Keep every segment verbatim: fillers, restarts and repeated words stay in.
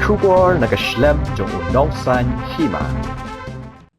Khubor na ka shlem jong u Nongsaiñ Hima.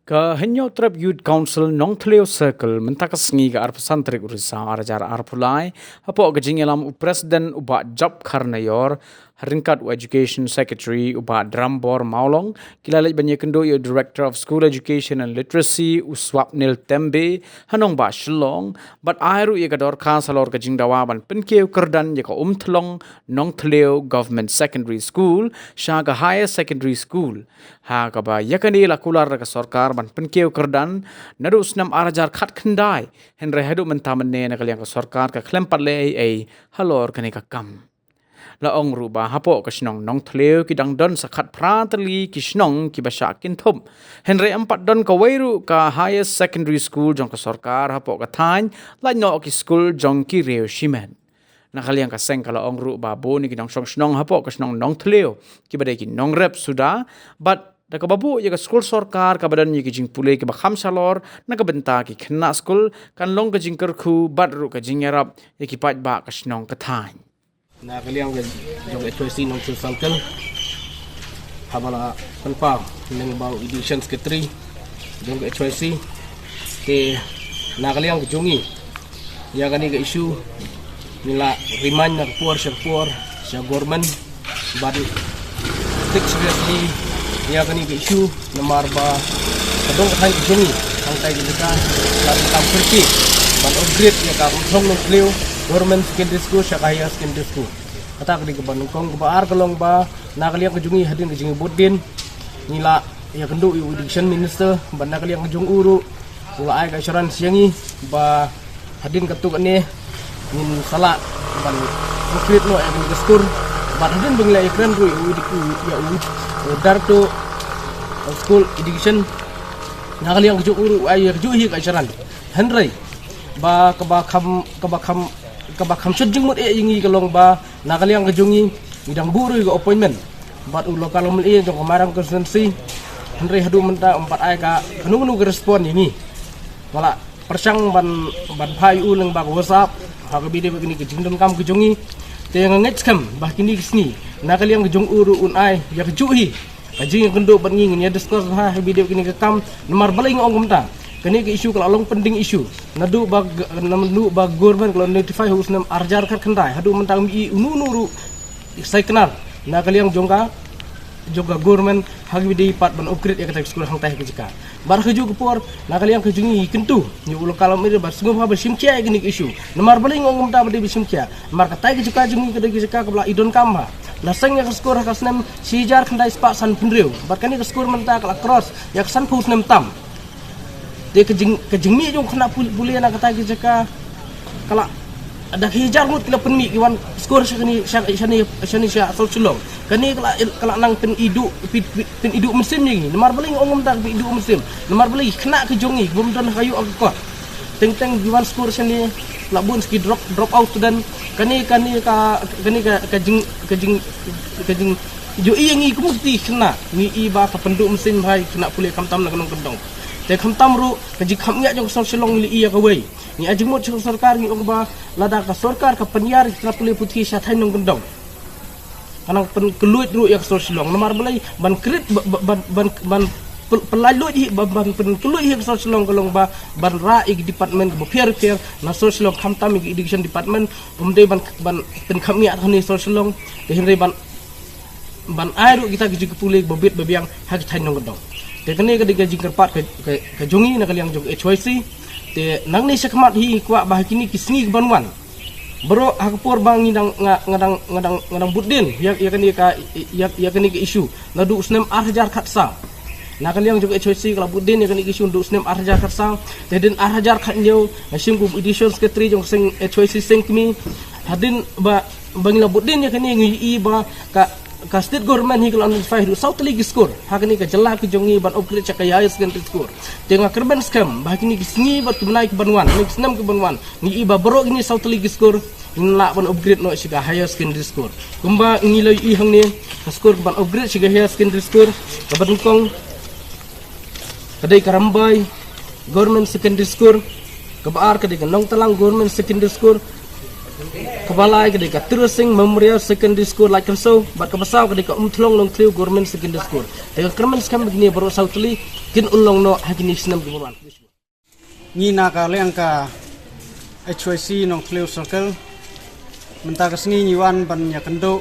Ka Hynñiewtrep Youth Council Nongthliew Circle mynta ka sngi ka arphew san tarik u Risaw ar hajar arphew lai, hapoh ka jingïalam u President u Bah Job Kharnaior, ryngkat u Education Secretary u Bah Drambor Mawlong, ki la leit ban ïakynduh ïa u Director of School Education and Literacy u Swapnil Tembe ha nongbah Shillong, bad ai ruh ïa ka dorkhas halor ka jingdawa ban pynkiew kyrdan ïa ka Umthlong Nongthliew Government Secondary School sha ka Higher Secondary School. Ha kaba ïa kane la kular da ka sorkar ban pynkiew kyrdan naduh snem ar hajar khatkhyndai, hynrei haduh mynta mynne na ka liang ka sorkar ka khlem pat leh ei ei halor kane ka kam. La ong ruh ba hapoh ka shnong Nongthliew ki dang don sa khatphra tylli ki shnong kiba shah kynthup, hynrei ym pat don kawei ruh ka Higher Secondary School jong ka sorkar hapoh ka thaiñ, lait noh ki skul jong ki riew shimet. Na ka liang ka seng ka la ong ruh ba bun ki nongshong shnong hapoh ka shnong Nongthliew kiba dei ki nongrep suda, bad da kaba buh ïa ka skul sorkar kaba don ïa ki jingpule kiba kham shalor na ka bynta ki khynnah skul, kan long ka jingkyrkhu bad ruh ka jingïarap ïa ki paidbah ka shnong ka thaiñ. Na ka liang ka jong H Y C Nongthliew Circle, haba la pynpaw lyngba u Education Secretary jong ka H Y C, te na ka liang ka jong ngi, ïa kane ka issue ngi la remind na ka por sha ka por sha government ban take seriously ïa kane ka issue, namar ba ka dong ka thaiñ ka jong ngi hangtai ka jaka ka kam kyrkieh ban upgrade ïa ka Umthlong Nongthliew Government Secondary School sha ka Higher Secondary School. Kata ka dei kaba nyngkong. Kaba ar ka long ba na ka liang ka jong ngi, hadien ka jingïabud dien, ngi la ïakynduh ïa u Education Minister, bad na ka liang ka jong u ruh u la ai ka assurance ïa ngi ba hadien katto katne ngin sa lah ban upgrade noh ïa ka skul. Bad hadien ba ngi la ïakren ruh ïa u edu-, ïa u, ïa u Director of School Education, na ka liang ka jong u ruh u ai ïa ka jong hi ka assurance. Hynrei ba kaba kham, kaba kham, kaba kham shut jingmut eh ïa ngi ka long ba na ka liang ka jong ngi, ngi dang buh ruh ïa ka appointment bad u local M L A jong ka Mairang constituency, hynrei haduh mynta um pat ai ka kano kano ka respond ïa ngi. Nga la pyrshang ban, ban phai u lyngba ka WhatsApp ha kaba ïadei bad kine ki jingdonkam ka jong ngi. Te nga ngeit skhem ba kine ki sngi na ka liang ka jong u ruh un ai ïa ka jong hi ka jingïakynduh bad ngi, ngin ïa discuss ha kaba ïadei bad kine ki kam. Namar balei nga ong kumta? Kane ka issue ka la long pending issue naduh ba g-, naduh ba government ka la notify ha u snem ar hajar khatkhyndai, haduh mynta ngim i uno uno ruh sai knar na ka liang jong ka, jong ka government ha kaba ïadei pat ban upgrade ïa kata ka skul hangtai ha ka jaka. Bad ha kajuh ka por na ka liang ka jong ngi, ngi kyntu ïa u local M L A ba sngewbha ba shim khia ïa kane ka issue. Namar balei nga ong kumta ba dei ba shim khia? Namar katai ka jaka jong ngi ka dei ka jaka kaba la i donkam bha. La seng ïa ka skul ha ka snem shi hajar khyndai spah sanphew hynriew, bad kane ka skul mynta ka la cross ïa ka sanphew snem tam. Te ka jing, ka jingmih jong u khynnah pul-, pule na katai ka jaka ka la da ki hajar ngut ki la pynmih, ki wan skul sha kane, sha, shane, shane sha South Shillong. Kane ka la, ka la nang pyniduh, pyn, pyn, pyniduh mynsiem ïa ngi. Namar balei nga ong kumta, pyniduh mynsiem? Namar balei ki khynnah ka jong ngi ki bym don ha ka ïoh ka kot, teng teng ki wan skul shane, la bun ki drop, drop out student. Kane, kane ka, kane ka, ka jing, ka jing, ka jing ïohi ïa ngi kum ki khynnah, ngi i ba ka pynduh mynsiem bha ïa ki khynnah pule, khamtam na ka nongkyndong. Te khamtam ruh ka jingkham ngiah jong ka South Shillong ngi la i ïa kawei. Ngi ai jingmut sha ka sorkar, ngi ong ba lada ka sorkar ka pynïar ïa ki khynnah pule puthi sha thaiñ nongkyndong, kan nang pynkylluid ruh ïa ka South Shillong. Namar balei? Ban krit, ba, ba, ban, ban, ban pyn-, pynlait luid hi, ba, ban pynkylluid hi ka South Shillong ka long ba ban rah ïa ki department kiba pher pher na South Shillong, khamtam ïa ka education department. Ym dei ban, ban pynkham ngiah hangne South Shillong, te hynrei ban, ban ai ruh kita ki jingpule ba bit ba biang ha ki thaiñ nongkyndong. Te kane ka dei ka jingkyrpad ka, ka, ka jong ngi na ka liang jong ka H Y C. Te nangne shakhmat hi ngi kwah ba ha kine ki sngi ki ban wan, baroh ha ka por ba ngi dang, nga, nga dang, nga dang, nga dang bud dien ïa, ïa kane ka, ïa, ïa kane ka issue naduh u snem ar hajar khatsaw. Na ka liang jong ka H Y C ka la bud dien ïa kane ka issue naduh u snem ar hajar khatsaw. Te hadien ar hajar khathynñiew, nga shim kum u Education Secretary jong ka seng H Y C seng kmie. Hadien ba, ba ngi la bud dien ïa kane, ngi i ba ka, ka state government hi ka la notify haduh saw tylli ki skul ha kane ka jylla ka jong ngi ban upgrade sha ka higher secondary school. Te nga kyrmen skhem ba ha kine ki sngi bad ki bnai ki ban wan, kine ki snem ki ban wan, ngi i ba baroh kine saw tylli ki skul ngin lah ban upgrade noh sha ka higher secondary school. Kumba ngi la i hangne, ka skul ka ban upgrade sha ka higher secondary school, kaba nyngkong ka dei ka Ramboi Government Secondary School, kaba ar ka dei ka Nongtalang Government Secondary School, Kaba lai ka dei ka Tira Singh Memorial Secondary School Laitkynsew bad kaba saw ka dei ka Umthlong Nongthliew Government Secondary School. Te ka kyrmen skhem ba kine baroh saw tylli kin wan long noh ha kine ki snem kiban wan. Ngi na ka liang ka H Y C Nongthliew Circle mynta ka sngi ngi wan ban ïakynduh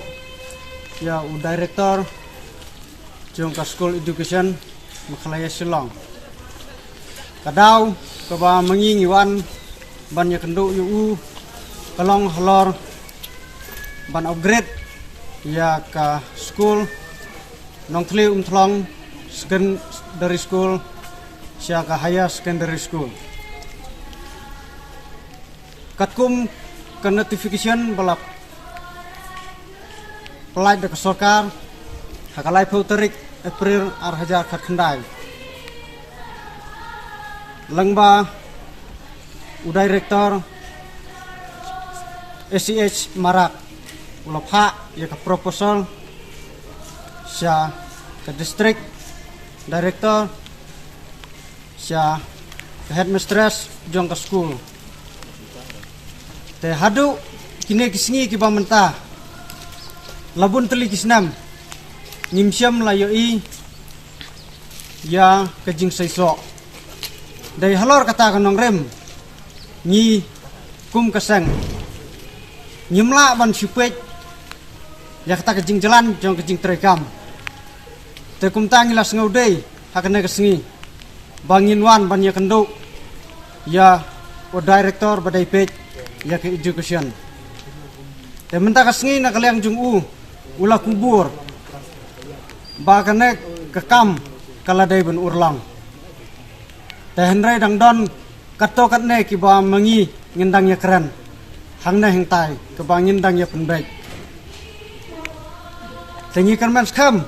ïa u director jong ka School Education Meghalaya Shillong. Ka daw kaba ma ngi ngi wan ban ïakynduh ïa u ka long halor ban upgrade ïa ka school Nongthliew Umthlong Secondary School sha ka Higher Secondary School. Katkum ka notification ba la pynlait da ka sorkar ha ka laiphew tarik April ar hajar khatkhyndai, lyngba u director A C H Marak u la phah ïa ka proposal sha ka district director, sha ka headmistress jong ka school. Te haduh kine ki sngi kiba mynta, la bun tylli ki snem ngim shym la ïohi ïa ka jingseisoh. Dei halor kata ka nongrim ngi kum ka seng ngim lah ban shu peit ïa kata ka jingjlan jong ka jingtrei kam. Te kumta ngi la sngewdei ha kane ka sngi ba ngin wan ban ïakynduh ïa u director ba dei peit ïa ka education. Te mynta ka sngi na ka liang jong u u la kubur ba kane ka kam ka la dei ban urlong. Te hynrei dang don katto katne kiba ma ngi ngin dang ïakren hangne hangtai kaba ngin dang ïapynbeit. Te ngi kyrmen skhem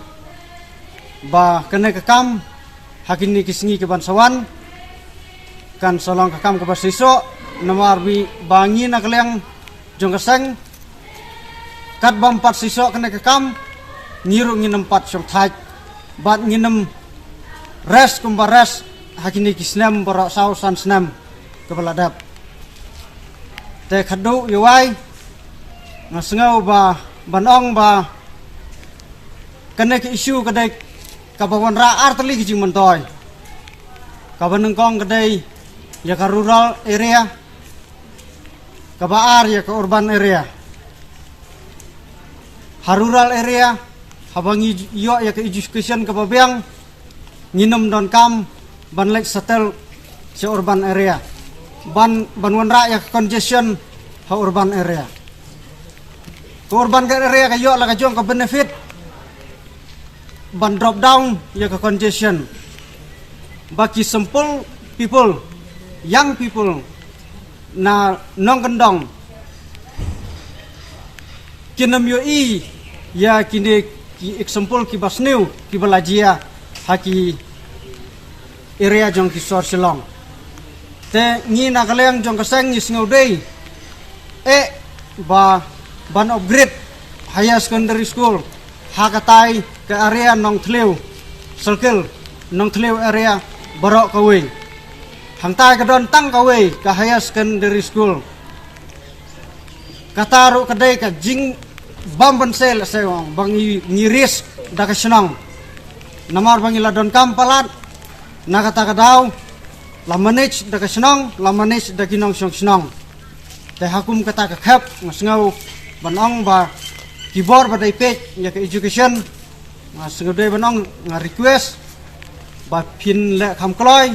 ba kane ka kam ha kine ki sngi kiban sa wan kan sa long ka kam kaba seisoh, namar ba ngi na ka liang jong ka seng kat bym pat seisoh kane ka kam ngi ruh ngin ym pat shongthait bad ngin ym rest kumba rest ha kine ki snem baroh saw san snem kaba la dep. Te khadduh ïa wai nga sngew ba ban ong ba kane ka issue ka dei kaba wanrah ar tylli ki jingmyntoi. Kaba nyngkong ka dei ïa ka rural area, kaba ar ïa ka urban area. Ha rural area haba ngi ïoh ïa ka education kaba biang ngin ym donkam ban leit settle sha urban area ban ban wanrah ïa ka congestion ha urban area. Ka urban area ka ïoh la ka jong ka benefit ban drop down ïa ka congestion. Ba ki simple people, young people na nongkyndong kin ym ïohi ïa kine ki example kiba sniew kiba la jia ha ki area jong ki sor Shillong. Te ngi na ka liang jong ka seng ngi sngewdei eh ba ban upgrade higher secondary school ha katai ka area Nongthliew circle, Nongthliew area baroh kawei. Hangtai ka don tang kawei ka higher secondary school. Kata ruh ka dei ka jingbym bynse lehse ong ba ngi, ngi risk da ka shnong. Namar ba ngi la donkam palat na kata ka daw la manage da ka shnong, la manage da ki nongshong shnong. Te ha kum kata ka khep nga sngew ban ong ba ki bor ba dei peit ïa ka education, nga sngewdei ban ong, nga request ba phin leh kham kloi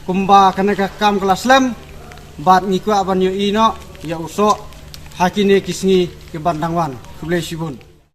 kumba kane ka kam ka la slem bad ngi kwah ban ïohi noh ïa u soh ha kine ki sngi kiban dang wan. Khublei shibun.